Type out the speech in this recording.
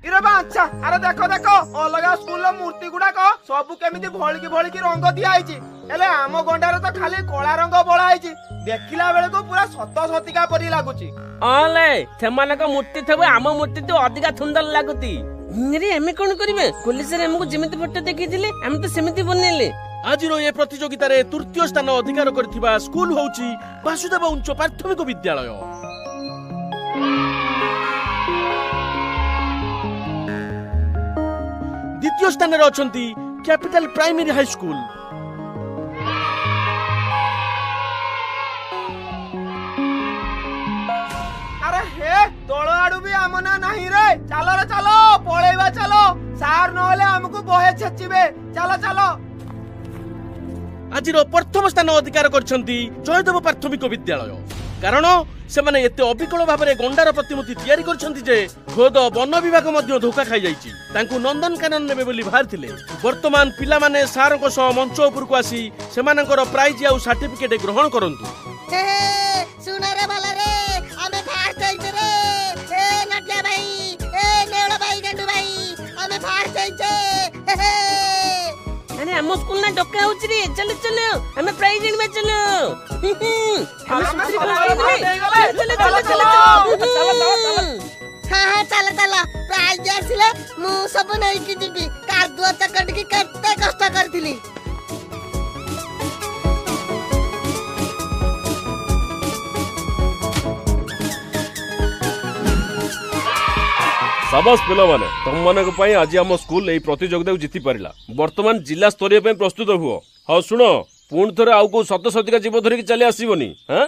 ଇରେ ବାଞ୍ଚା, ଆରେ ଦେଖ ଦେଖ, ଅଲଗା ସ୍କୁଲର ମୂର୍ତ୍ତି ଗୁଡାକ ସବୁ କେମିତି ଭଳିକି ଭଳିକି ରଙ୍ଗ ଦିଆ ହେଇଛି, ହେଲେ ଆମ ଗଣ୍ଡାରେ ତ ଖାଲି କଳା ରଙ୍ଗ ବୋଳା ହେଇଛି। ଦେଖିଲା ବେଳକୁ ପୁରା ସତ ସତିକା ପରି ଲାଗୁଛି। ଅଲେ ସେମାନଙ୍କ ମୂର୍ତ୍ତି ଥିବ, ଆମ ମୂର୍ତ୍ତି ତ ଅଧିକା ସୁନ୍ଦର ଲାଗୁଛି। ରେ ଆମେ କଣ କରିବା? କଲେଜରେ ଆମକୁ ଯେମିତି ଫଟୋ ଦେଖେଇଥିଲେ ଆମେ ତ ସେମିତି ବନେଇଲେ। ଆଜିର ଏ ପ୍ରତିଯୋଗିତାରେ ତୃତୀୟ ସ୍ଥାନ ଅଧିକାର କରିଥିବା ସ୍କୁଲ ହେଉଛି ବାସୁଦେବ ଉଚ୍ଚ ପ୍ରାଥମିକ ବିଦ୍ୟାଳୟ। ଦ୍ୱିତୀୟ ସ୍ଥାନରେ ଅଛନ୍ତି କ୍ୟାପିଟାଲ ପ୍ରାଇମେରୀ ହାଇସ୍କୁଲ। ଆରେ ହେ, ତଳ ଆଡୁ ବି ଆମ ନା ନାହିଁ ରେ। ଚାଲ ରେ ଚାଲ, ପଳେଇବା ଚାଲ, ସାର୍ ନହେଲେ ଆମକୁ ବହେ ଛେଚିବେ। ଚାଲ ଚାଲ। ଆଜିର ପ୍ରଥମ ସ୍ଥାନ ଅଧିକାର କରିଛନ୍ତି ଜୟଦେବ ପ୍ରାଥମିକ ବିଦ୍ୟାଳୟ, କାରଣ ସେମାନେ ଏତେ ଅବିକଳ ଭାବରେ ଗଣ୍ଡାର ପ୍ରତିମୂର୍ତ୍ତି ତିଆରି କରିଛନ୍ତି ଯେ ଖୋଦ ବନ ବିଭାଗ ମଧ୍ୟ ଧୋକା ଖାଇଯାଇଛି, ତାଙ୍କୁ ନନ୍ଦନକାନନ ନେବେ ବୋଲି ବାହାରିଥିଲେ। ବର୍ତ୍ତମାନ ପିଲାମାନେ ସାରଙ୍କ ସହ ମଞ୍ଚ ଉପରକୁ ଆସି ସେମାନଙ୍କର ପ୍ରାଇଜ ଆଉ ସାର୍ଟିଫିକେଟ ଗ୍ରହଣ କରନ୍ତୁ। ଶୁଣରେ ଭଲରେ, ଆମେ ଫାଷ୍ଟ ହେଇଛେ ରେ। ଏ ନଟିଆ ଭାଇ, ଏ ନେଉଳ ଭାଇ, ଗେଣ୍ଡୁ ଭାଇ, ଆମେ ଫାଷ୍ଟ ହେଇଛେ। ଆରେ ଆମ ସ୍କୁଲ ନା ଡକା ହଉଛି ରେ, ଚାଲ ଚାଲ, ଆମେ ପ୍ରାଇଜ ଆଣିବା, ଚାଲ। ଚାଲ ଚାଲ ଚାଲ। ହଁ ହଁ, ଚାଲ ଚାଲ। ପ୍ରାଇଜ ଆସିଲେ ମୁଁ ସବୁ ନେଇକି ଯିବି। କାଦୁଅ ଚକଟିକି କେତେ କଷ୍ଟ କରିଥିଲି। ସାବାସ ପିଲାମାନେ, ତମମାନଙ୍କ ପାଇଁ ଆଜି ଆମ ସ୍କୁଲ ଏଇ ପ୍ରତିଯୋଗିତାକୁ ଜିତି ପାରିଲା। ବର୍ତ୍ତମାନ ଜିଲ୍ଲା ସ୍ତରୀୟ ପାଇଁ ପ୍ରସ୍ତୁତ ହୁଅ। ହଉ ଶୁଣ, ପୁଣି ଥରେ ଆଉ କୋଉ ସତ ସତିକା ଜୀବ ଧରିକି ଚାଲି ଆସିବନି। ହଁ।